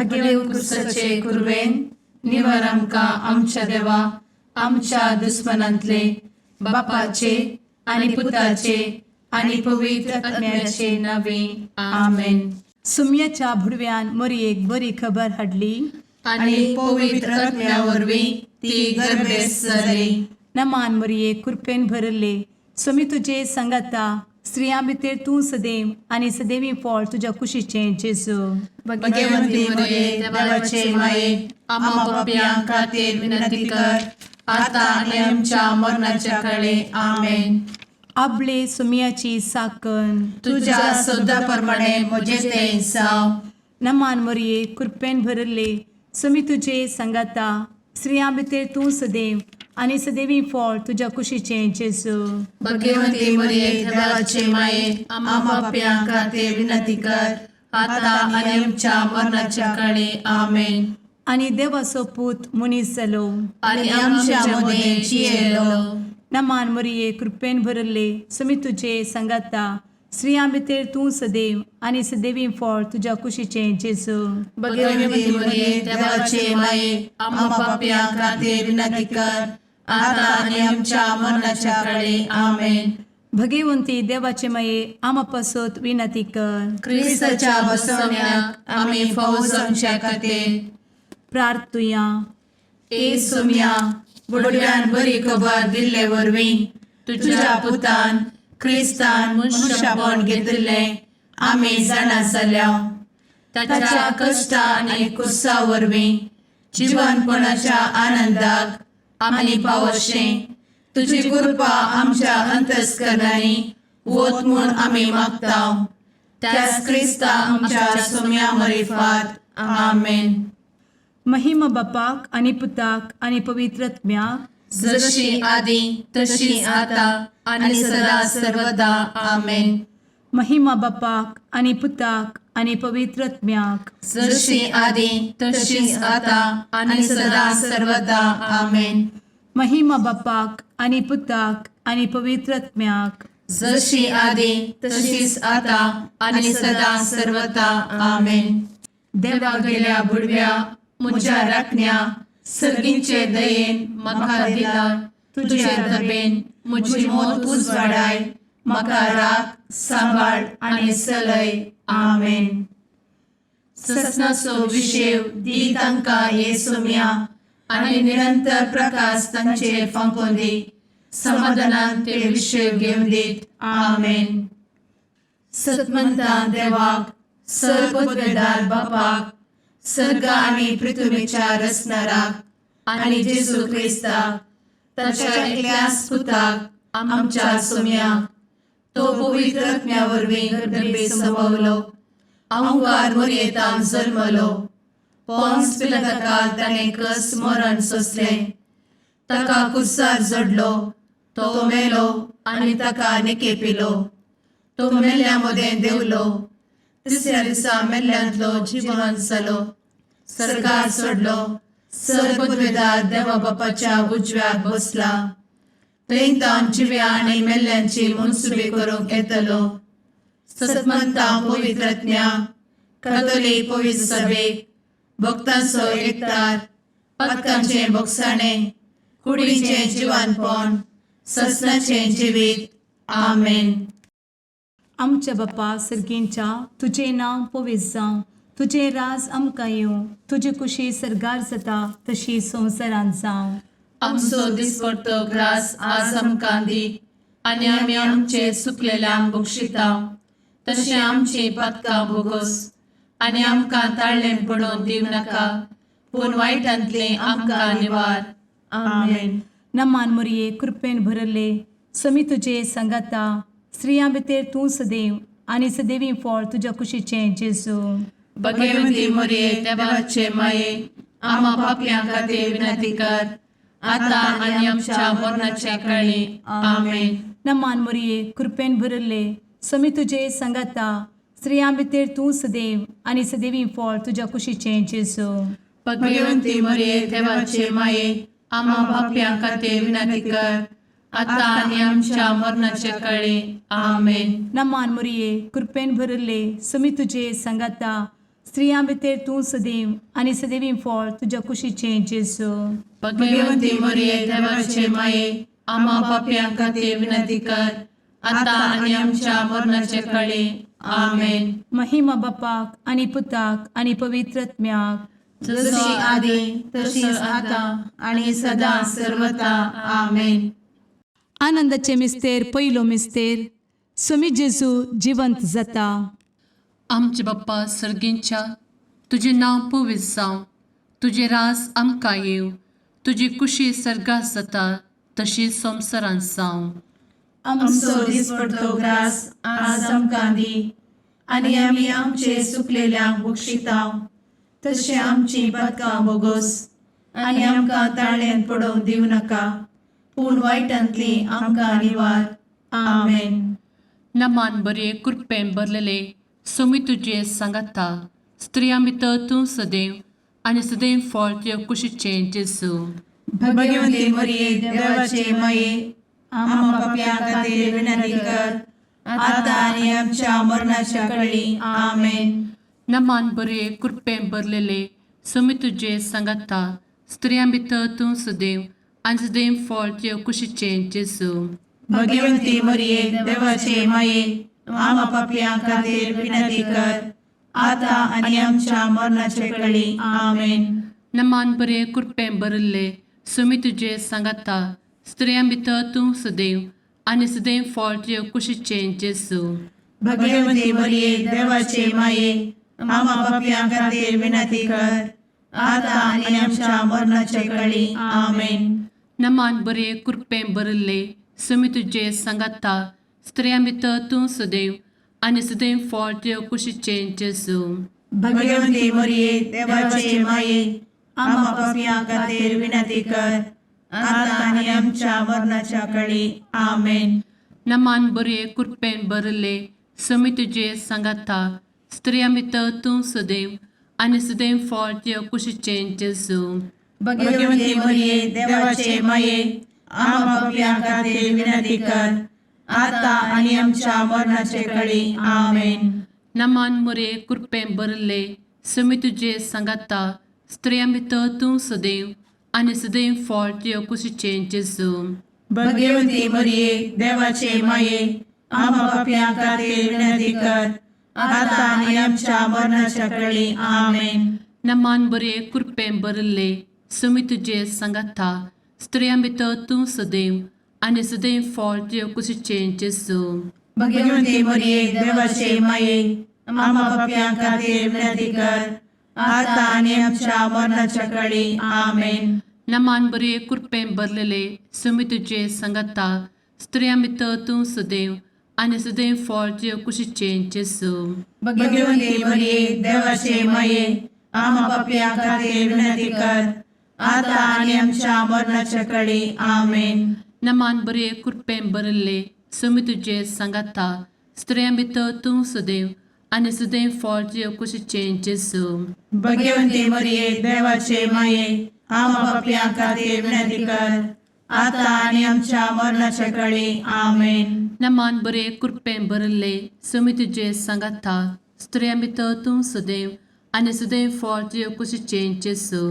भगेवन क्रुसाचे कुरवेन निवर आमकां आमच्या देवा आमच्या दुस्मनांतले बापाचे आनी पुताचे आनी पवित्र आत्म्याचे नावे. आमेन. सुम्याच्या भुडव्यान मोरयेक बरी खबर हाडली. आनी पवित्र आत्म्या वरवीं ती गर्भेस्त जाली. नमान मोरये, कृपेन भरले, स्वामी तुजे सांगाता. स्त्रियां भितर तूं सदैव आनी सदैवी फळ तुज्या कुशीचें जेजू. भगवंती मरिये, देवाचे माये, आम्हा पापयां खातीर विनंती कर, आता आनी आमच्या मरणाच्या काळे. आमेन. आबले सुम्याची साकन. तुझ्या शब्दा प्रमाणे म्हजें तें जावं. नमान मोरये, कृपेन भरले, स्वामी तुजे सांगाता. स्त्रियां भितर तूं सदैव आनी सदैवी फळ तुज्या कुशीचें जेजू. भगवंती मरिये, देवाचे माये, आम्हा पापयां खातीर विनंती कर, आता आनी आमच्या मरणाच्या काळे. आमेन. आनी देवाचो पूत मनीस जालो आनी आमच्या मदें जियेलो. नमान मोरये, कृपेन भरले, स्वामी तुजे सांगाता. स्त्रियां भितर तूं सदैव आनी सदैवी फळ तुज्या कुशीचें जेजू. भगवंती मरिये, देवाचे माये, आम्हा पापयां खातीर विनंती कर, आता आनी आमच्या मरणाच्या काळे. आमेन. भगवंती देवाचे माये, आमा पासत विनंती कर. क्रिस्ताच्या बसवण्याक आमी फावो जावच्या खातीर. प्रार्थुया. ए सोम्या, बुडव्यान बरी खबर दिल्ले वरवीं तुझ्या पुतान क्रिस्तान मनुष्यपण घेतिल्लें आमी जाणा जाल्या. ताच्या कश्टा आनी कुर्सा वरवीं जिवनपणाच्या आनंदाक आमी पावशें तुजी कृपा आमच्या अंतस्करणांनी वत म्हूण आमी मागता, त्याच क्रिस्ता आमच्या सोम्या मरिफात. आमेन. महिमा बापाक आनी पुताक आनी पवित्र आत्म्याक. जशी आदी तशी आता आणि सदा सर्वदा. आमेन. महिमा बापाक आनी पुताक आनी पवित्र आत्म्याक. जशी आदी तशीच आता आणि सदा सर्वदा. आमेन. महिमा बापाक आनी पुताक आनी पवित्र आत्म्याक. जशी आदी तशीच आता आणि सदा सर्वदा. आमेन. देवा गेल्या बुडव्या म्हज्या राखण्या, सर्गींचे दयेन म्हाका दिला तुझे दबेन म्हजी मोत उजवाडाय, म्हाका राख, सांबाळ आनी चलय. आमेन. ससनाचो विशेव दी तांकां हे सोम्या आनी निरंतर प्रकाश तांचेर फांकोवन दी. समाधानान ते विशेव घेवन दीत. आमेन. सतमंता देवाक, सर्वपदवेदार बापाक, सर्ग आनी पृथ्वीच्या रचणाराक आनी जेजू क्रिस्ताक, ताच्या एकल्याच पुताक, आमच्या सोम्याक, तो पवित्र आत्म्या वरवीं गर्भे संभवलो, अंकार मोरयेतान जल्मलो, पोन्स पिलाताकाल ताणें कस मरण सोंसलें, ताका कुर्सार जडलो, तो मेलो आनी ताका निकेपिलो, तो मेल्ल्या मदें देंवलो, तिसऱ्या दिसा मेल्ल्यांतलो जिवन जालो, सरकार सोडलो, सर पदवेदार देवा बापाच्या उजव्याक बसला, थंय तावन जिव्या आनी मेल्ल्यांची मनसुबी करूंक येतलो. सतमंता पवित्रज्ञा कथोलीक पवित्र सभेक, भक्तांचो एकतार, पातकांचें बोगसाणें, कुडीचें जिवानपण, ससनाचें जिवीत. आमेन. आमच्या बापा सर्गींच्या, तुजें नांव पवित्र जावं, तुजें राज आमकां येवं, तुजी कुशी सर्गार जाता तशी संवसारांत जावं. आमचो दिसपडतो ग्रास आज आमकां दी आनी आमी आमचे चुकलेल्यांक बक्षिता तशें आमची पातकां भोगोस आनी आमकां ताळ्ळें पडोवन दिवं नाका, पूण वायटांतलें आमकां निवार. आमेन. नमान मोरये, कृपेन भरले, समी तुजे सांगाता. स्त्रियां भितर तूं सदैव आनी सदैवी फळ तुज्या कुशीचें जेजू. भगवती मोरये, देवाचे माये, आमा पापयां खातीर विनंती कर, आता आनी आमच्या मरणाच्या काळी. आमेन. नमान मोरये, कृपेन भरले, समी तुजे सांगाता. स्त्रियां भितर तूं सदैव आनी सदैवी फळ तुज्या कुशीचें जेजू. भगवंती मोरये, देवाचे माये, आमा पापयां खातीर विनंती कर, आता आनी आमच्या मरणाच्या काळी. आमेन. नमान मोरये, कृपेन भरले, समी तुजे सांगाता. स्त्रियां भितर तूं सदैव आनी सदैवी फळ तुज्या कुशीचें जेजू. भगवंती मरिये, देवाचे माये, आम्हा पापयां खातीर विनंती कर, आता आनी आमच्या मरणाचे कळी. आमेन. महिमा बापाक आनी पुताक आनी पवित्र आत्म्याक. जशी आदी तशीच आता आणि सदा सर्वता. आमेन. आनंदाचे मिस्तेर, पयलो मिस्तेर, सुमी जेजू जिवंत जाता. आमचे बाप्पा सर्गींच्या, तुजें नांव पवित्र जावं, तुजें रास आमकां येवं, तुजी कुशी सर्गात जाता तशी संवसारांत जावं. आमचो दिसपडतो ग्रास आज आमकां दी आनी आमी आमचे सुकलेल्यांक बक्षितांव तशें आमची पदकां बोगोस आनी आमकां ताळ्यान पडोवंक दिवं नाका, पूण वायटांतली आमकां निवार. आमेन. नमान बरे, कृपेन भरलेले, सोमी तुजें सांगाता, स्त्रियां भितर तूं सदैव आनी सदैव फळ तुज्या कुशीचें जेजू. भगवंती मरिये, देवाचे माये, आम्हा पापयां खातीर विनंती कर, आता आनी आमच्या मरणाच्या कळी. आमेन. नमान बरे, कृपेन भरलेले, सोमी तुजें सांगाता, स्त्रियां भितर तूं सदैव आनी सदैव फळ तुज्या कुशीचें जेजू. भगवंती मरिये, देवाचे माये, आम्हा पापयां खातीर विनंती कर, आता आनी आमच्या मरणाचे कळी. आमेन. नमान बरे, कृपेन भरिल्ले, सुमी तुजें सांगाता, स्त्रियां भितर तूं सदैव आनी सदैव फळ तुज्या कुशीचें जेजू. भगवंती मरिये, देवाचे माये, आम्हा पापयां खातीर विनंती कर, आता आनी आमच्या मरणाचे कळी. आमेन. नमान बरे, कृपेन भरिल्ले, सुमी तुजें सांगाता, स्त्रियां भितर तूं सदैव आनी सदैव फळ तुज्या कुशीचें जेजू. भगवंती मरिये, देवाचे माये, आम्हा पापयां खातीर विनंती कर, आता आनी आमच्या मरणाच्या कळी. आमेन. नमान बरे, कृपेन भरिल्ले, सुमी तुजें सांगाता, स्त्रियां भितर तूं सदैव आनी सदैव फळ तुज्या कुशीचें जेजू. भगवंती मरिये, देवाचे माये, आम्हा पापयां खातीर विनंती कर, आता आनी आमच्या मरणाचे कळी. आमेन. नमान मुरे, कृपेन भरिल्ले, सुमी तुजें सांगाता, स्त्रियां भितर तूं सदैव आनी सदैव फळ तुज्या कुशीचें जेजू. भगवंती मरिये, देवाचे माये, आम्हा पापयां खातीर विनंती कर, आता आनी आमच्या मरणाच्या कळी. आमेन. नमान बरे, कृपेन भरिल्ले, सुमी तुजें सांगाता, स्त्रियां भितर तूं सदैव आनी सदैव फळ तुज्या कुशीचें जेजू. भगवंती मरिये, देवाचे माये, आम्हा पापयां खातीर विनंती कर, आता आनी आमच्या मरणाच्या कळी. आमेन. नमान बरे, कृपेन भरलेले, सुमी तुजें सांगाता, स्त्रियां भितर तूं सदैव आनी सदैव फळ तुज्या कुशीचें जेजू. भगवंती मरिये, देवाचे माये, आम्हा पापयां खातीर विनंती कर, आता आनी आमच्या मरणाच्या कळी. आमेन. नमान बरे, कृपेन भरिल्ले, सुमी तुजें सांगाता, स्त्रियां भितर तूं सदैव आनी सदैव फळ तुज्या कुशीचें जेजू. भगवंती मरिये, देवाचे माये, आम्हा पापयां खातीर विनंती कर, आता आनी आमच्या मरणाच्या कळी. आमेन. नमान बरे, कृपेन भरिल्ले, सुमी तुजें सांगाता, स्त्रियां भितर तूं सदैव आनी सदैव फळ तुज्या कुशीचें जेजू.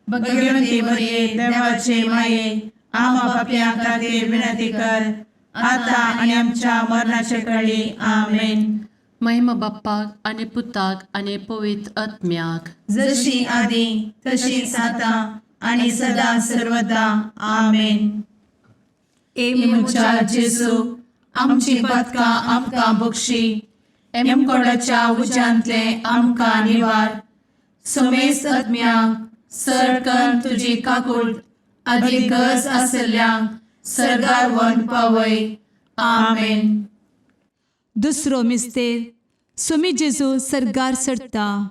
भगवंती मरिये, देवाचे माये, आम्हा पापयां खातीर विनंती कर, आता आनी आमच्या मरणाच्या कळी. आमेन. महिमा बाप्पाक आनी पुताक आनी पवित्र आत्म्याक. जशी आदी तशीच आता आणि सदा सर्वदा. आमेन. ए म्हज्या जेजू, आमची पदकां आमकां बक्षी, एमकोडाच्या उज्यांतले आमकां निवार, समेस्त आत्म्यांक सरकन तुजी काकूट आदी गरज आसल्ल्यांक सर्गार वन पावय. आमेन. दुसरो मिस्तेर, सुमी जेजू सर्गार चडता.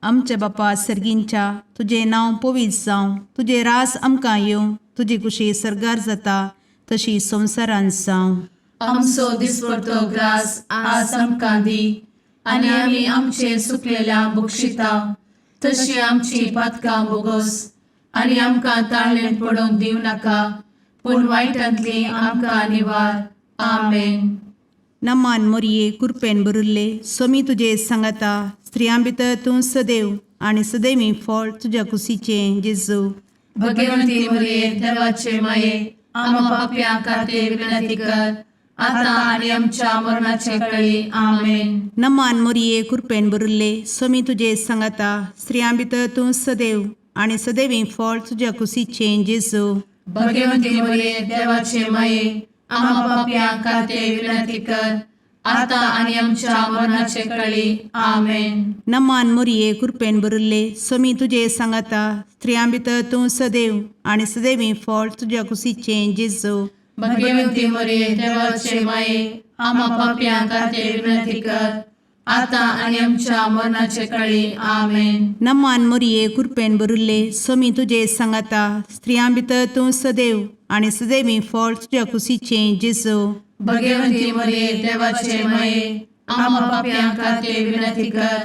आमच्या बापा सर्गींच्या, तुजें नांव पवित्र जावं, तुजें रास आमकां येवं, तुजी कुशी सर्गार जाता तशी संवसारांत जावं. आमचो दिसपडतो ग्रास आज आमकां दी आनी आमी आमचे सुकलेल्या बक्षिता तशी आमची पातकां बोगोस आनी आमकां ताळ्ळें पडोवंक दिवं नाका, पूण वायटांतली आमकां निवार. आमेन. नमान मोरये, कुरपेन बरुल्ले, सोमी तुजे सांगाता, स्त्रियां भितर तूं सदैव आनी सदैवी फळ तुज्या कुशीचें जेजू. भगवंती मरिये देवाचे माये, आम्हा पापयां खातीर विनंती कर, आता आनी आमच्या मरणाचे कळी. आमेन. नमान मोरये, कृपेन भरिल्ले, स्वामी तुजे सांगाता. स्त्रियां भितर तूं सदैव आनी सदैवी फळ तुज्या कुशीचें जेजू. भगवंती मरिये देवाचे माये, आम्हा पापयां खातीर विनंती कर, आता आनी आमच्या मरणाचे कळी. आमेन. नमान मोरये, कृपेन भरिल्ले, स्वामी तुजे सांगाता. स्त्रियां भितर तूं सदैव आनी सदैवी फळ तुज्या कुशीचें जेजू. भगवंती मरिये देवाचे माये, आम्हा पापयां खातीर विनंती कर, आता आनी आमच्या मरणाचे कळी. आमेन. नमान मोरये, कृपेन भरिल्ले, स्वामी तुजे सांगाता. स्त्रियां भितर तूं सदैव आनी सदैवी फळ तुज्या कुशीचें जेजू. भगवंती मरिये देवाचे माये, आम्हा पापयां खातीर विनंती कर,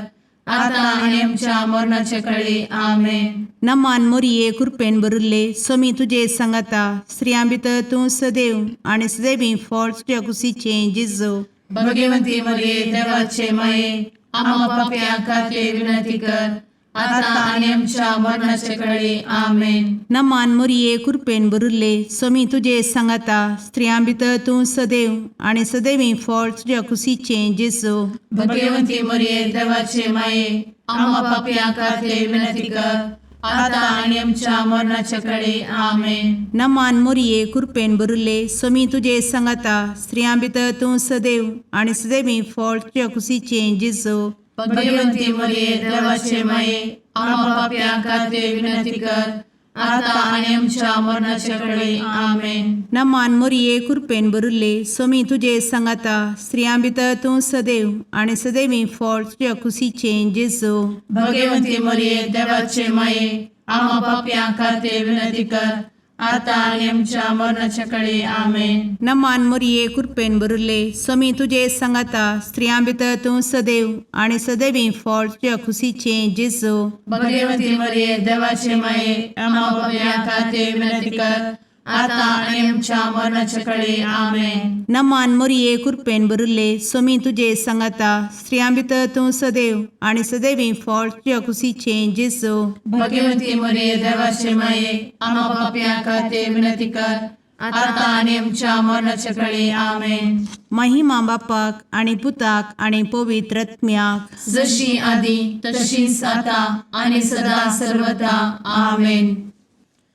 आता आनी आमच्या मरणाचे कळी. आमेन. नमान मोरये, कृपेन भरिल्ले, स्वामी तुजे सांगाता. स्त्रियां भितर तूं सदैव आनी सदैवी फळ तुज्या कुशीचें जेजू. भगवंती मरिये देवाचे माये, आम्हा पापयां खातीर विनंती कर, आता आनी आमच्या मरणाचे कळी. आमेन. नमान मोरये, कृपेन भरिल्ले, स्वामी तुजे सांगाता. स्त्रियां भितर तूं सदैव आनी सदैवी फळ तुज्या कुशीचें जेजू. भगवंती मरिये देवाचे माये, आम्हा पापयां खातीर विनंती कर, आता आनी आमच्या मरणाचे कळी. आमेन. नमान मोरये, कृपेन भरिल्ले, स्वामी तुजे सांगाता. स्त्रियां भितर तूं सदैव आनी सदैवी फळ तुज्या कुशीचें जेजू. भगवंती मरिये देवाचे माये, आम्हा पापयां खातीर विनंती कर, आता आनी आमच्या मरणाचे कळी. आमेन. नमान मोरये, कृपेन भरिल्ले, स्वामी तुजे सांगाता. स्त्रियां भितर तूं सदैव आनी सदैवी फळ तुज्या कुशीचें जेजू. भगवंती मरिये देवाचे माये, आम्हा पापयां खातीर विनंती कर, आता आनी आमच्या मरणाचे कळी. आमेन. नमान मोरये, कृपेन भरिल्ले, स्वामी तुजे सांगाता. स्त्रियां भितर तूं सदैव आनी सदैवी फळ तुज्या कुशीचें जेजू. भगवंती मरिये देवाचे माये, आम्हा पापयां खातीर विनंती कर, आता आनी आमच्या मरणाचे कळी. आमेन. नमान मोरये, कृपेन भरिल्ले, स्वामी तुजे सांगाता. स्त्रियां भितर तूं सदैव आनी सदैवी फळ तुज्या कुशीचें जेजू. भगवंती मरिये देवाचे माये, आम्हा पापयां खातीर विनंती कर, आता आनी आमच्या मरणाचे कळी. आमेन. महिमा बापाक आनी पुताक आनी पवित्र आत्म्याक, जशी आदी तशीच आता आनी सदा सर्वदा. आमेन.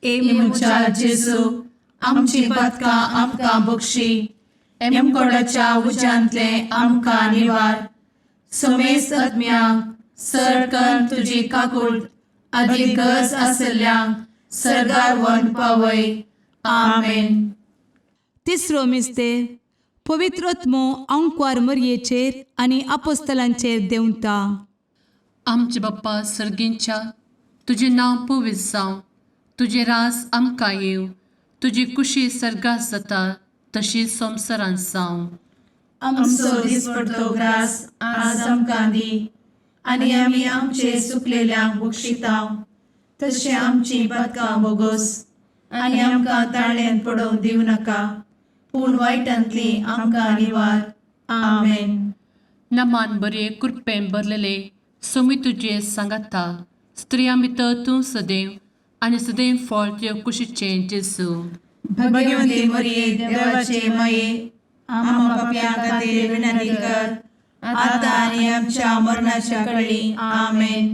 ए म्हज्या जेजू, आमची पातकां आमकां बक्षी, एमकोडाच्या उज्यांतले आमकां निवार, समेस्त आत्म्यांक सरकन तुजी काकूट आदी गरज आसल्ल्यांक सरगार वन पावय. आमेन. तिसरो मिस्तेर, पवित्र आत्मो आंकवार मरयेचेर आनी आपोस्तलांचेर देंवता. आमचे बाप्पा सर्गींच्या, तुजें नांव पवित्र जावं, तुजें रास आमकां येवं, तुजी कुशी सर्गात जाता तशी संवसारांत जावं. आमचो दिसपडतो ग्रास आज आमकां दी, आनी आमी आमचे सुकलेल्यांक बक्षितांव, तशें आमची पातकां बोगोस, आनी आमकां ताळ्यान पडोवंक दिवं नाका, पूण वायटांतली आमकां निवार. आमेन. नमान बरे कृपेन भरलेले, सोमी तुजे सांगाता, स्त्रियां भितर तूं सदैव आनी सदैव फळ तुज्या कुशीचें जेजू. भगवंती मरिये देवाचे माये, आम्हा पापयां खातीर विनंती कर, आता आनी आमच्या मरणाच्या कळी. आमेन.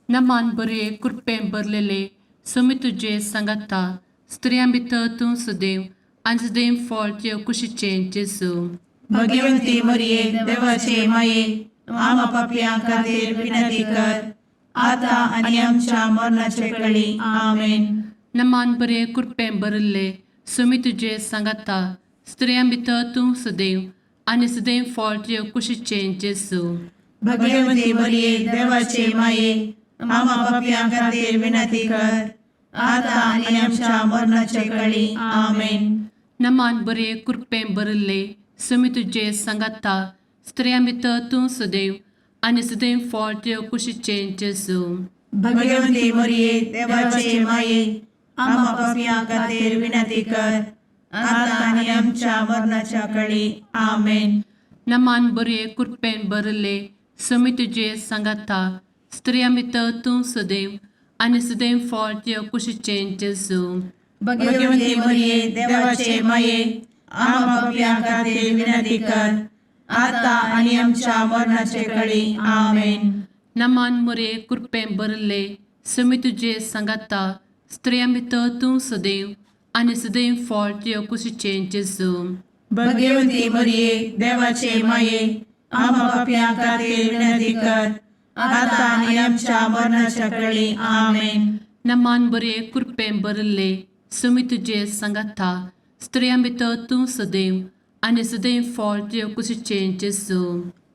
नमान बरे कृपेन भरलेले, सोमी तुजे सांगाता, स्त्रियां भितर तूं सदैव आनी सदैव फळ तुज्या कुशीचें जेजू. भगवंती मरिये देवाचे माये, आम्हा पापयां खातीर विनंती कर, आता आनी आमच्या मरणाच्या कळी. आमेन. नमान बरे कृपेन भरिल्ले, सोमी तुजे सांगाता, स्त्रियां भितर तूं सदैव आनी सदैव फळ तुज्या कुशीचें जेजू. भगवंती मरिये देवाचे माये, आम्हा पापयां खातीर विनंती कर, आता आनी आमच्या मरणाच्या कळी. आमेन. नमान बरे कृपेन भरिल्ले, सोमी तुजे सांगाता, स्त्रियां भितर तूं सदैव आनी सदैव फळ तुज्या कुशीचें जेजू. भगवंती मरिये देवाचे माये, आम्हा पापयां खातीर विनंती कर, आता आनी आमच्या मरणाच्या कळी. आमेन. नमान बरे कृपेन भरिल्ले, समी तुजे सांगाता स्त्रियां भितर तूं सदैव आनी सदैव फळ तुज्या कुशीचें जेजू. भगवती मरिये, देवाचे माये, आम्हा पापयां खातीर विनंती कर, आता आनी आमच्या मरणाचे कळी. आमेन. नमान मुरे कृपें भरले समी तुजे सांगाता स्त्रियां भितर तूं सदैव आनी सदैव फळ तुज्या कुशीचें जेजू. भगवती मरिये, देवाचे माये, आम्हा पापयां खातीर विनंती कर, आता आनी आमच्या मरणाच्या कळी. आमेन. नमान बरे कृपें भरले समी तुजे सांगाता स्त्रियां भितर तूं सदैव आनी सदैव फळ तुज्या कुशीचें जेजू.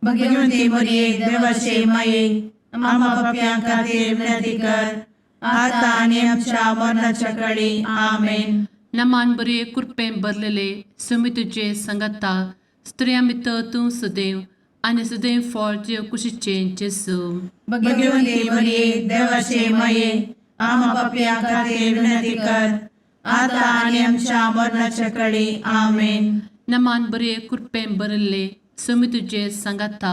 भगवती मरिये, देवाचे माये, आम्हा पापयां खातीर विनंती कर, आता आनी आमच्या मरणाच्या कळी. आमेन. नमान बरे कृपें भरलेले समी तुजे सांगाता स्त्रियां भितर तूं सदैव आनी सदैव फळ तुज्या कुशीचें जेजू. भगवती मरिये, देवाचे माये, आम्हा पापयां खातीर विनंती कर, आता आनी आमच्या मरणाच्या कळी. आमेन. नमान बरे कृपें भरले समी तुजे सांगाता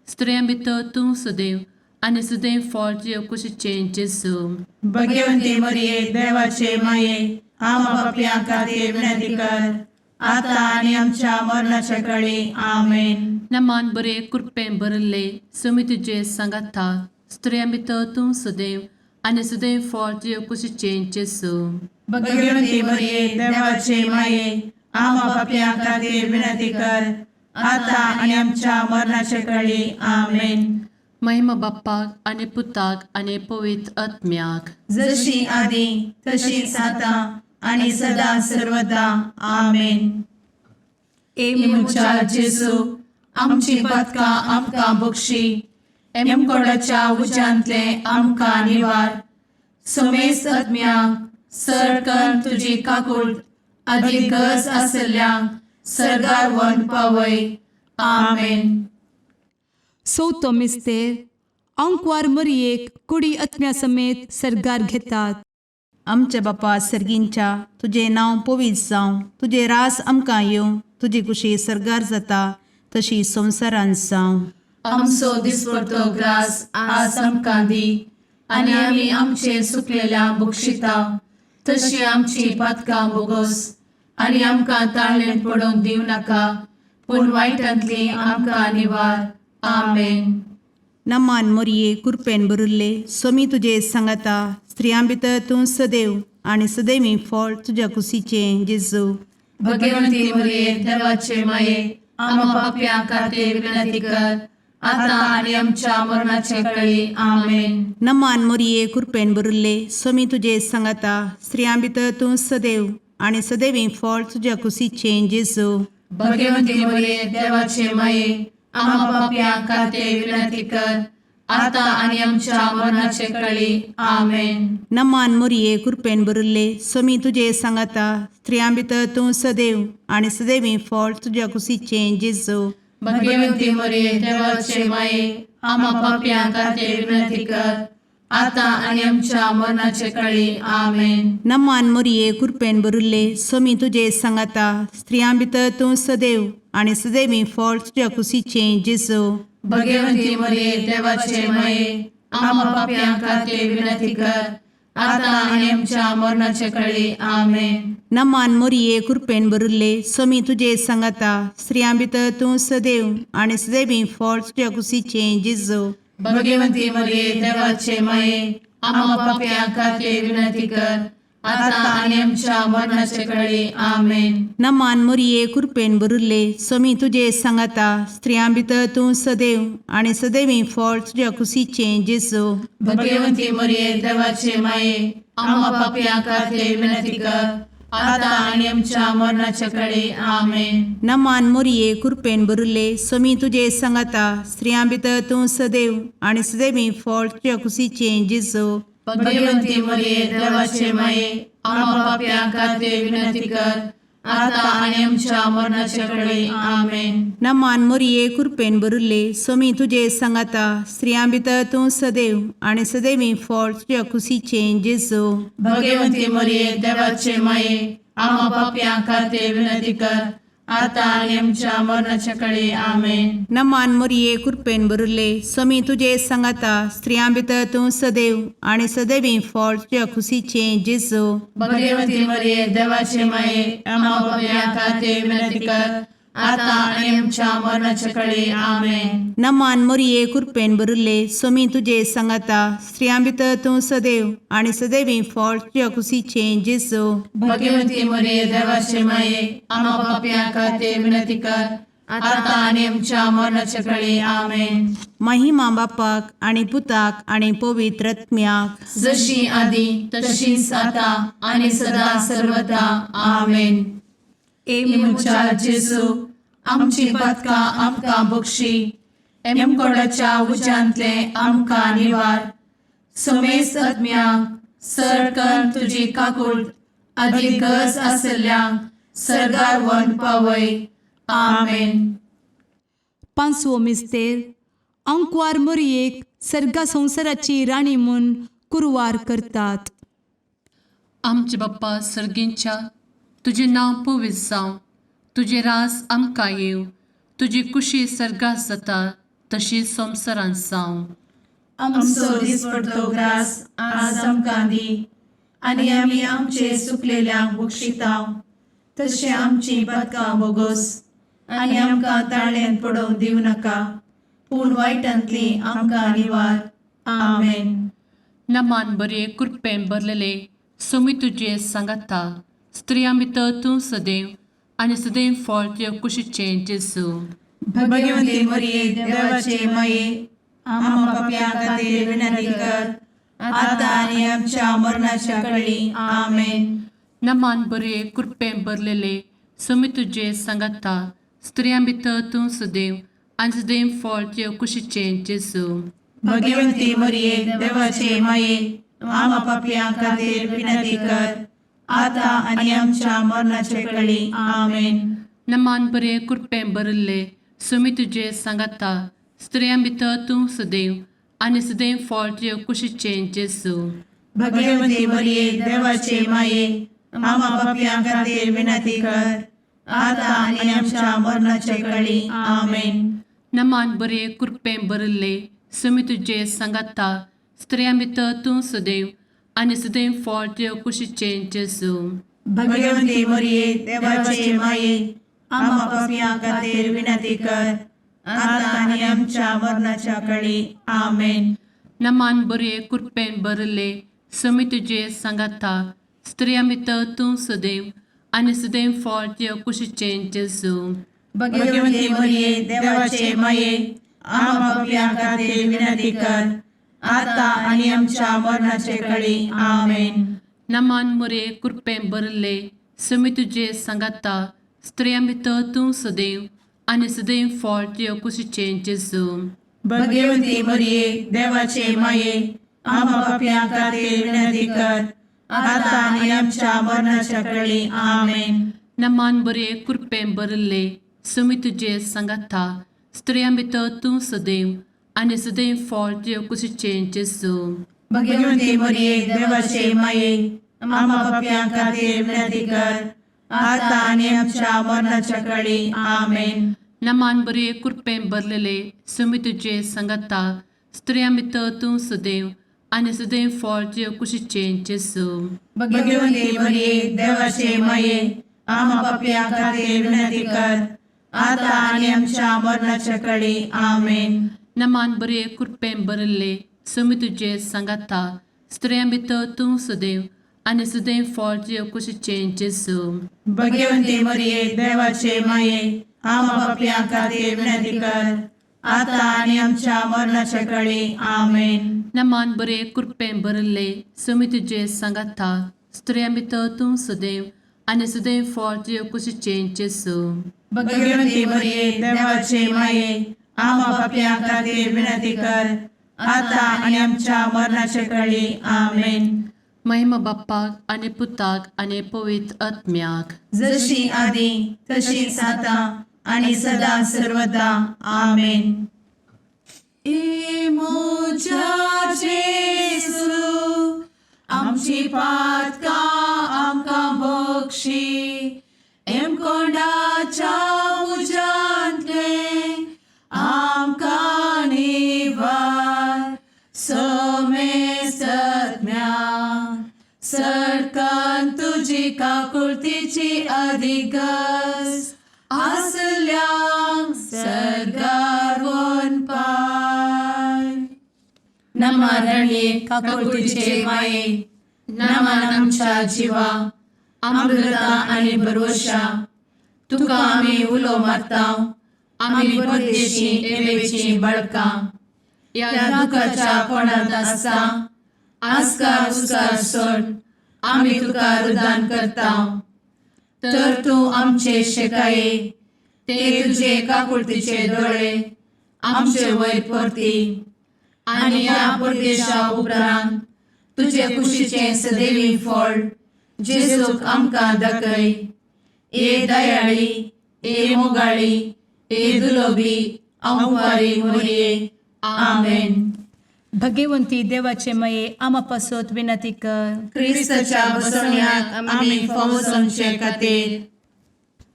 स्त्रियां भितर तूं सदैव आनी सदैव फळ तुज्या कुशीचें जेजू. भगवती मरिये, देवाचे माये, आम्हा पापयां खातीर विनंती कर, आता आनी आमच्या मरणाच्या कळी. आमेन. नमान बरे कृपें भरले समी तुजे सांगाता स्त्रियां भितर तूं सदैव आनी सदैव फळ तुज्या कुशीचें जेजू. भगवती मरिये, देवाचे माये, आम्हा पापयां खातीर विनंती कर, आता आनी आमच्या मरणाच्या कळी. आमेन. महिमा बाप्पाक आनी पुताक आनी पवित्र आत्म्याक. जशी आदी तशीच आता आणि सदा सर्वदा. आमेन. ए म्हज्या जेजू, आमची पातकां आमकां बक्षी, एमकोडाच्या उज्यांतले आमकां निवार, समेस्त आत्म्यांक सरकन तुजी काकूळ आदी गरज आसल्ल्यांक सरगार व्हरून पावय. आमेन. चवथो मिस्तेर आंकवार मरियेक कुडी आत्म्या समेत सर्गार घेतात. आमच्या बापा सर्गींच्या, तुजें नांव पवित्र जावं, तुजें रास आमकां येवं, तुजी कुशी सर्गार जाता तशी संवसारांत जावं. आमचो दिसपडतो ग्रास आज आमकां दी आनी आमी आमचे सुकलेल्या बक्षिता तशी आमची पातकां बोगोस आनी आमकां ताळणेंत पडोवंक दिवं नाका, पूण वायटांतली आमकां निवार. आमेन. नमान मोरये, कुरपेन भरिल्ले, सोमी तुजे सांगाता, स्त्रियां भितर तूं सदैव आनी सदैवी फळ तुज्या कुशीचें जेजू. भगवंती मरिये, देवाचे माये, आम्हा पापयां खातीर विनंती कर, आता आनी आमच्या मरणाचे कळी. आमेन. नमान मोरये, कुरपेन भरिल्ले, सोमी तुजे सांगाता, स्त्रियां भितर तूं सदैव आनी सदैवी फळ तुज्या कुशीचें जेजू. भगवंती मरिये, देवाचे माये, आम्हा पापयां खातीर विनंती कर, आता आनी आमच्या मरणाचे कळी. आमेन. नमान मोरये, कुरपेन भरिल्ले, सोमी तुजे सांगाता, स्त्रियां भितर तूं सदैव आनी सदैवी फळ तुज्या कुशीचें जेजू. भगवंती मरिये, देवाचे माये, आम्हा पापयां खातीर विनंती कर, आता आनी आमच्या मरणाचे कळी. आमेन. नमान मोरये, कुरपेन भरिल्ले, सोमी तुजे सांगाता, स्त्रियां भितर तूं सदैव आनी सदैवी फळ तुज्या कुशीचें जेजू. भगवंती मरिये, देवाचे माये, आम्हा पापयां खातीर विनंती कर, आता आनी आमच्या मरणाचे कळी. आमेन. नमान मोरये, कुरपेन भरिल्ले, सोमी तुजे सांगाता, स्त्रियां भितर तूं सदैव आनी सदैवी फळ तुज्या कुशीचें जेजू. भगवंती मरिये, देवाचे माये, आम्हा पापयां खातीर विनंती कर, आता आनी आमच्या मरणाचे कळी. आमेन. नमान मोरये, कुरपेन भरिल्ले, सोमी तुजे सांगाता, स्त्रियां भितर तूं सदैव आनी सदैवी फळ तुज्या कुशीचें जेजू. भगवंती मरिये, देवाचे माये, आम्हा पापयां खातीर विनंती कर, आता आनी आमच्या मरणाचे कळी. आमेन. नमान मोरये, कुरपेन भरिल्ले, सोमी तुजे सांगाता, स्त्रियां भितर तूं सदैव आनी सदैवी फळ तुज्या कुशीचें जेजू. भगवंती मरिये, देवाचे माये, आम्हा पापयां खातीर विनंती कर, आता आनी आमच्या मरणाचे कळी. आमेन. नमान मोरये, कुरपेन भरिल्ले, सोमी तुजे सांगाता, स्त्रियां भितर तूं सदैव आनी सदैवी फळ तुज्या कुशीचें जेजू. भगवंती मरिये, देवाचे माये, आम्हा पापयां खातीर विनंती कर, आतां आनी आमच्या मरणाच्या कडे आमेन. नमान मोरये कृपेन भरिल्ले स्वामी तुजे सांगाता स्त्रियां भितर तूं सदैव आनी सदैवी फळ तुज्या खुशीचें जेजू. भगवती मरिये देवाचे माये आम्हा पापयां खातीर विनंती कर आतां आनी आमच्या मरणाच्या कडे आमेन. नमान मोरये कृपेन भरिल्ले स्वामी तुजे सांगाता स्त्रियां भितर तूं सदैव आनी सदैवी फळ तुज्या खुशीचें जेजू. भगवती मरिये देवाचे माये आम्हा पापयां खातीर विनंती कर आतां आनी आमच्या मरणाच्या कडे आमेन. महिमा बापाक आनी पुताक आनी पवित्र आत्म्याक. जशी आदी तशीच आता आणि सदा सर्वदा आमेन. ए म्हज्या जेजू आमची पातकां आमकां बक्षी एमकोडाच्या उज्यांतले आमकां निवार समेस्त आत्म्यांक सरकन तुजी काकूळ आदी गरज आसल्ल्यांक सरगार वन पावय आमेन. पांचवो मिस्तेर आंकवार मोरयेक सर्गा संवसाराची राणी म्हूण कुरवार करतात. आमचे बाप्पा सर्गींच्या तुजें नांव पवित्र जावं, तुजें रास आमकां येवं, तुजी कुशी सर्गात जाता तशी संवसारांत जावं. आमचो दिसपडतो ग्रास आज आमकां दी आनी आमी आमचे सुकलेल्यांक बक्षितांव तशें आमची पातकां बोगोस आनी आमकां ताळ्यान पडोवंक दिवं नाका पूण वायटांतली आमकां निवार आमेन. नमान बरे कृपेन भरलेले सोमी तुजे सांगाता स्त्रियां भितर तूं सदैव आनी सदैव फळ तुज्या कुशीचें जेजू. भगवती मरिये देवाचे माये आम्हा पापयां खातीर विनंती कर आतां आनी आमच्या मरणाच्या कळी आमेन. नमान बरे कृपेन भरलेले सोमी तुजे सांगाता स्त्रियां भितर तूं सदैव आनी सदैव फळ तुज्या कुशीचें जेजू. भगवती मरिये देवाचे माये आम्हा पापयां खातीर विनंती कर आतां आनी आमच्या मरणाचे कळी आमेन. नमान बरे कृपेन भरिल्ले सुमी तुजे सांगाता स्त्रियां भितर तूं सदैव आनी सदैव फळ तुज्या कुशीचें जेजू. भगवती मरिये देवाचे माये आम्हा पापयां खातीर विनंती कर आतां आनी आमच्या मरणाचे कळी आमेन. नमान बरे कृपेन भरिल्ले सुमी तुजे सांगाता स्त्रियां भितर तूं सदैव आनी सदैव फळ तुज्या कुशीचें जेजू. भगवती मरिये देवाचे माये आम्हा पापयां खातीर विनंती कर आतां आनी आमच्या मरणाच्या कळी आमेन. नमान बरे कृपेन भरिल्ले सुमी तुजे सांगाता स्त्रियां भितर तूं सदैव आनी सदैव फळ तुज्या कुशीचें जेजू. भगवती मरिये देवाचे माये आम्हा पापयां खातीर विनंती कर आतां आनी आमच्या मरणाचे कळी आमेन. नमान मुरे कृपेन भरिल्ले सुमी तुजे सांगाता स्त्रियां भितर तूं सदैव आनी सदैव फळ तुज्या कुशीचें जेजू. भगवती मरिये देवाचे माये आम्हा पापयां खातीर विनंती कर आतां आनी आमच्या मरणाच्या कळी आमेन. नमान बरे कृपेन भरिल्ले सुमी तुजे सांगाता स्त्रियां भितर तूं सदैव आनी सदैव फळ तुज्या कुशीचें जेजू. भगवती मरिये देवाचे माये आम्हा पापयां खातीर विनंती कर आतां आनी आमच्या मरणाच्या कळी आमेन. नमान बरे कृपेन भरलेले सुमी तुजे सांगाता स्त्रियां भितर तूं सदैव आनी सदैव फळ तुज्या कुशीचें जेजू. भगवती मरिये देवाचे माये आम्हा पापयां खातीर विनंती कर आतां आनी आमच्या मरणाच्या कळी आमेन. नमान बरे कृपेन भरिल्ले सुमी तुजे सांगाता स्त्रियां भितर तूं सदैव आनी सदैव फळ तुज्या कुशीचें जेजू. भगवती मरिये देवाचे माये आम्हा पापयां खातीर विनंती कर आतां आनी आमच्या मरणाच्या कळी आमेन. नमान बरे कृपेन भरिल्ले सुमी तुजे सांगाता स्त्रियां भितर तूं सदैव आनी सदैव फळ तुज्या कुशीचें जेजू. भगवती मरिये देवाचे माये आम्हा पापयां खातीर विनंती कर आतां आनी आमच्या मरणाच्या कळी आमेन. महिमा बाप्पाक आनी पुताक आनी पवित्र आत्म्याक. जशी आदी तशीच आतां आणि सदा सर्वदा आमेन. ए म्हज्या जेजू आमची पातकां आमकां बक्षी एमकोंडाच्या तुजी काकुळतीची अधिगस आसल्यांक सर्गार वनपाय. नमा रणये काकुळतीचे माये, नमन आमच्या जिवा, अमृता आनी भरवशा, तुका आमी उलो मारता, आमी परदेशी एवेची बळकां ह्या दुखाच्या कोणांत आसता आस्कार उस्कार सोड आमी तुका रुदान करता. तर तूं आमचे शेकाये ते तुजे काकुळतीचे दोळे आमचे वयर परती आनी ह्या परदेशा उपरांत तुजे कुशीचें सदैवी फळ जेजूक आमकां दाखय. ए दयाळी, ए मोगाळी, ए दुलोबी अंवारी मोरये. आमेन. भगवंती देवाचे मये आमा पासत विनंती कर. क्रिस्ताच्या बसवण्याक आमी फावो जावचे खातीर.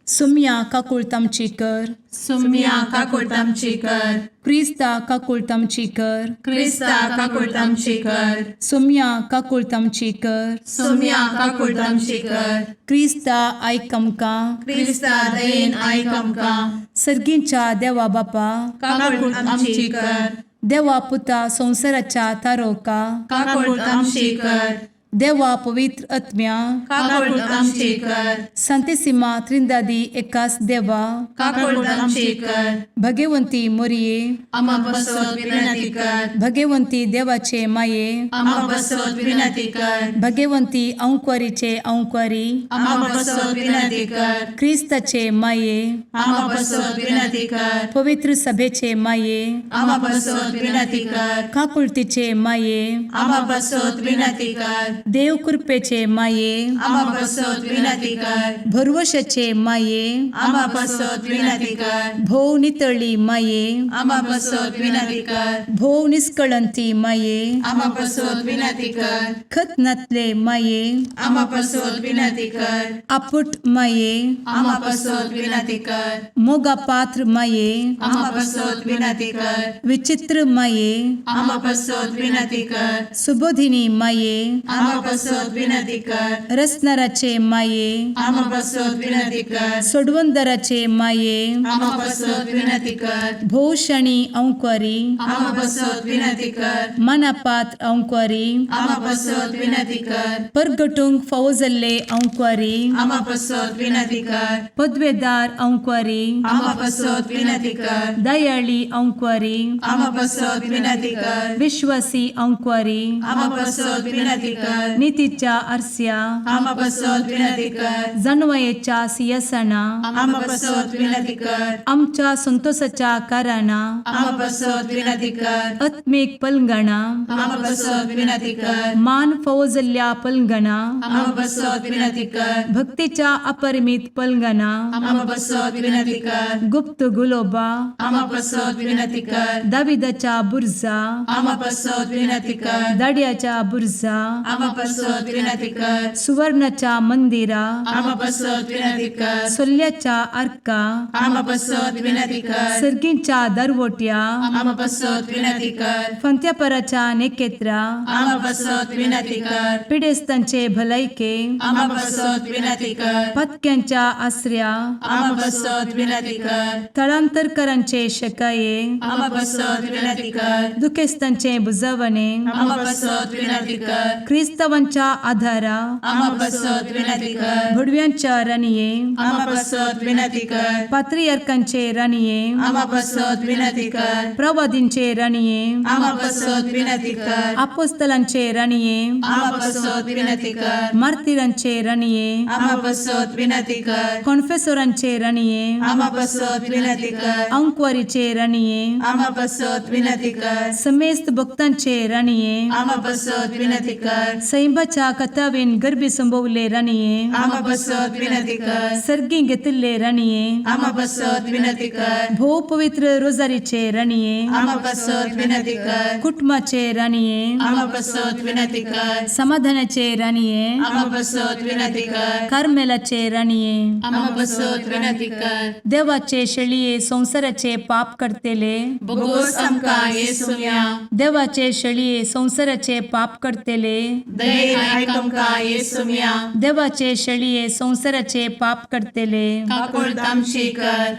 सुम्या काकुळत आमची कर. सुम्या काकुळट आमची कर. क्रिस्ता काकुळत आमची कर. क्रिस्ता काकुळट आमची कर. सुम्या काकुळत आमची कर. सुम्या काकुळट आमची कर. क्रिस्ता आयक आमकां. क्रिस्ता दयेन आयक आमकां. सर्गींच्या देवा बापा, काकुळट आमची कर. देवा पुता संवसाराच्या तारोका, काकुळट आमची कर. देवा पवित्र आत्म्या, काकुळट आमची कर. संतेसिमा त्रिंदादी एकास देवा, काकुळट आमची कर. भगवंती मोरये, आमा पासत विनंती कर. भगवंती देवाचे माये, आमा पासत विनंती कर. भगवंती अंकुरीचे अंकुरी, आमा पासत विनंती कर. क्रिस्ताचे माये, आमा पासत विनंती कर. पवित्र सभेचे माये, आमा पासत विनंती कर. काकुळतीचे माये, आमा पासत विनंती कर. देव कृपेचे माये, आमा पासत विनंती कर. भरवशाचे माये, आमा पासत विनंती कर. भोव नितळी माये, आमा पासत विनंती कर. भोव निस्कळंती माये, आमा पासत विनंती कर. खत नातले माये, आमा पासत विनंती कर. आपुट माये, आमा पासत विनंती कर. मोगा पात्र माये, आमा पासत विनंती कर. विचित्र माये, आमा पासत विनंती कर. सुबोधिनी माये, आमा पासत विनंती कर. रसनाराचे माये, आमा पासत विनंती कर. सोडवंदराचे माये, आमा पासत विनंती कर. भोवशणी अंकुरी, आमा पासत विनंती कर. मनापात्र अंकुरी, आमा पासत विनंती कर. परगटूंक फावो जाल्ले अंकुरी, आमा पासत विनंती कर. पदवेदार अंकुरी, आमा पासत विनंती कर. दयाळी अंकुरी, आमा पासत विनंती कर. विश्वासी अंकुरी, आमा पासत विनंती कर. नितीच्या आरस्या, आमा पासत विनंती कर. जानवयेच्या सिंहासना, आमा पासत विनंती कर. आमच्या संतोषाच्या कारणां, आमा पासत विनंती कर. आत्मीक पलंगणा, आमा पासत विनंती कर. मान फावो जाल्ल्या पलंगणा, आमा पासत विनंती कर. भक्तीच्या अपरिमित पलंगणा, आमा पासत विनंती कर. गुप्त गुलोबा, आमा पासत विनंती कर. दाविदाच्या बुर्जा, आमा पासत विनंती कर. दाड्याच्या बुर्जा, आमा पासत विनंती कर. सुवर्णाच्या मंदिरा, आमा पासत विनंती कर. सोल्ल्याच्या आर्का, आमा पासत विनंती कर. सर्गींच्या दरवट्या, आमा पासत विनंती कर. फंत्यापराच्या नेकेत्रा, आमा पासत विनंती कर. पिडेस्तांचे भलायके, आमा पासत विनंती कर. पत्क्यांच्या आसऱ्या, आमा पासत विनंती कर. थळांतरकरांचे शकाये, आमा पासत विनंती कर. दुखेस्तांचे बुजवणे, आमा पासत विनंती कर. क्रिस्तावांच्या आधारा, आमा पासत विनंती कर. भुडव्यांच्या राणये, आमा पासत विनंती कर. पात्रियार्कांचे राणये, आमा पासत विनंती कर. प्रवादींचे राणये, आमा पासत विनंती कर. आपोस्तलांचे राणये, आमा पासत विनंती कर. मार्तिरांचे राणये, आमा पासत विनंती कर. कॉन्फेसोरांचे राणये, आमा पासत विनंती कर. अंकवारीचे राणये, आमा पासत विनंती कर. समेस्त भक्तांचे राणये, आमा पासत विनंती कर. सैंबाच्या कथावेन गर्भी संभवले राणये, आमा पासत विनंती कर. सर्गी घेतिल्ले राणये, आमा पासत विनंती कर. भोव पवित्र रोजारीचे राणये, आमा पासत विनंती कर. कुटुंबाचे राणये, आमा पासत विनंती कर. समाधानाचे राणये, आमा पासत विनंती कर. कार्मेलाचे राणये, आमा पासत विनंती कर. देवाचे शेळये संवसाराचे पाप करतेले, बोगोस आमकां येसुया. देवाचे शेळये संवसाराचे पाप करतेले, दयेन आयक आमकां येसुम्या. देवाचे शेळये संवसाराचे पाप करतले, काकुळट आमची कर.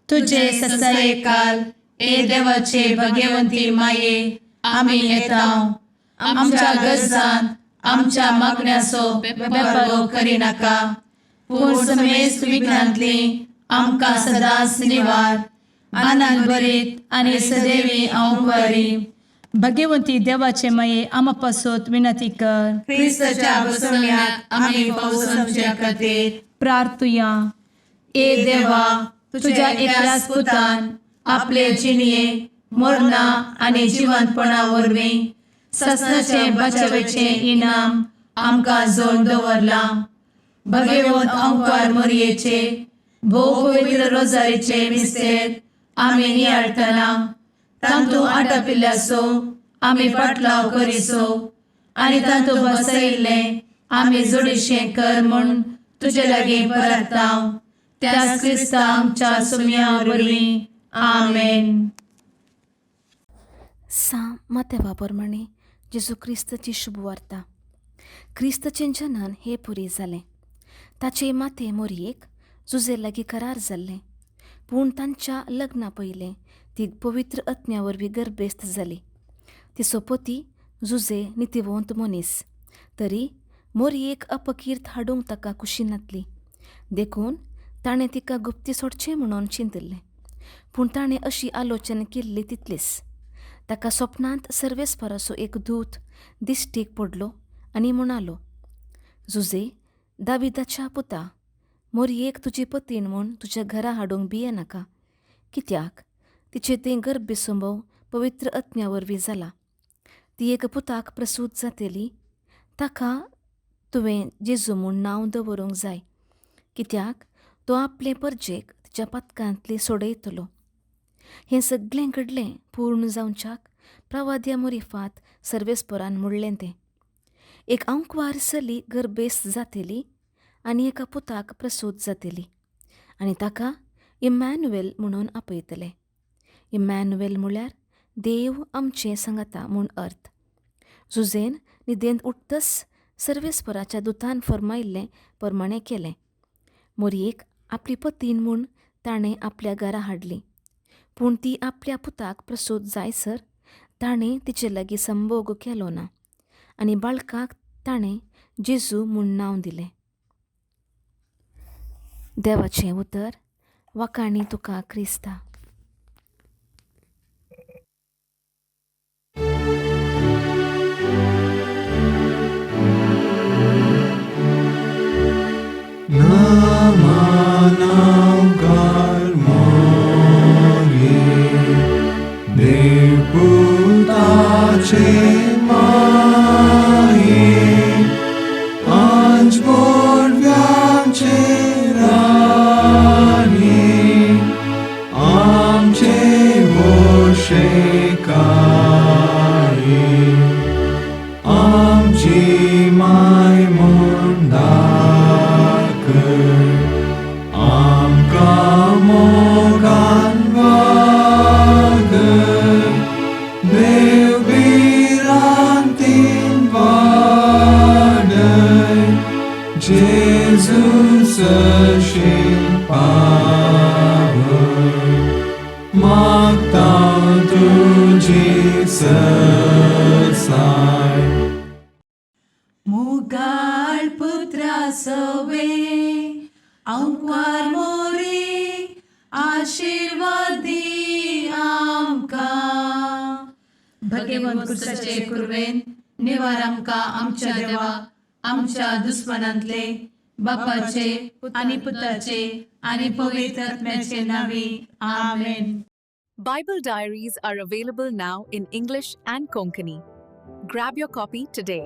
तुजे तुजे ससाये ससायकाल ए देवाचे भगवंती माये, आमी येता आमच्या गरजांत आमच्या मागण्याचो बेपर्वो करिनाका, पूण समेस्त विघ्नांतली आमकां सदांच निवार. आनंद भरीत आनी सदैवी अंवकारी भगवंती देवाचे माये, आमा पासत विनंती कर. क्रिस्ताच्या बसवण्याक आमी पावसाच्या खातीर प्रार्थुया. ए देवा, तुझ्या एकल्याच पुतान आपले जिणये मरणा आनी जिवंतपणा वरवीं ससनाचे बचावेचें इनाम आमकां जोड दवरलां. भगवंत अंकार मोरयेचे भोव पवित्र रोजारीचे मिस्तेर आमी नियाळटना तांतू आटापिल्ल्याचो आमी पाटलाव करिसो आनी तांतू बसयिल्लें आमी जोडीशें कर म्हूण तुजे लागीं परताव, त्याच क्रिस्ता आमच्या सुम्या वरवीं. आमेन. सां मातेवा प्रमाणे जेजू क्रिस्ताची शुभवार्ता. क्रिस्ताचें जनन हे पुरी जालें. ताचे माते मोरयेक जुजे लागीं करार जाल्लें, पूण तांच्या लग्ना पयलें ती पवित्र आत्म्या वरवीं गर्भेस्त जाली. तिचो पती जुजे नितीवंत मनीस, तरी मोरयेक अपकीर्त हाडूंक ताका खुशी नातली, देखून ताणें तिका गुप्ती सोडचें म्हणून चिंतिल्लें. पूण ताणें अशी आलोचना केल्ली तितलीच ताका सपनांत सर्वेस्पराचो एक दूत दिश्टीक पडलो आनी म्हणालो, जुजे दाविदाच्या पुता, मोरयेक तुजी पतीण म्हूण तुज्या घरा हाडूंक भियेनाका, कित्याक तिचें तें गर्भसंभव पवित्र आत्म्या वरवीं जाला. ती एक पुताक प्रसूत जातली, ताका तुवें जेजू म्हूण नांव दवरूंक जाय, कित्याक तो आपले परजेक तिच्या पातकांतली सोडयतलो. हें सगळें घडलें पूर्ण जावच्याक प्रवाद्या मुरिफात सर्वेस्परान म्हणलें तें. एक आंकवार चली गर्भेस्त जातली आनी एका पुताक प्रसूत जातली आनी ताका इमॅन्युएल म्हणून आपयतले. इमॅन्युएल म्हळ्यार देव आमचें सांगाता म्हूण अर्थ. जुजेन न्हिदेंत उठतच सर्वेस्पराच्या दुतान फर्मायिल्लें प्रमाणें केलें. मोरयेक आपली पतीन म्हूण ताणें आपल्या घरा हाडली, पूण ती आपल्या पुताक प्रसूत जायसर ताणें तिचे लागीं संभोग केलो ना आनी बाळकाक ताणें जेजू म्हूण नांव दिलें. देवाचें उतर. वाखाणी तुका क्रिस्ता. नमनाकार मोरये, देवपुताचे माये, आंज बोडव्यांचे राणी, आमचे वशेकाये, आमची माय म्हूण दाखय, आमकां मोगान वागय, देव भिरांतीन वाडय, जेजू सरशीं पावय, मागता तुजी सरसाय. मुगाळ पुत्रा सवे अंकवार मोरे, आशिर्वाद दी आमकां. भगवंत क्रिस्ताचे कुरवेन निवार आमकां आमच्या देवा आमच्या दुस्मनांतले, बापाचे आनी पुताचे आनी पवित्र आत्म्याचे नावी. आमेन. Bible Diaries are available now in English and Konkani. Grab your copy today.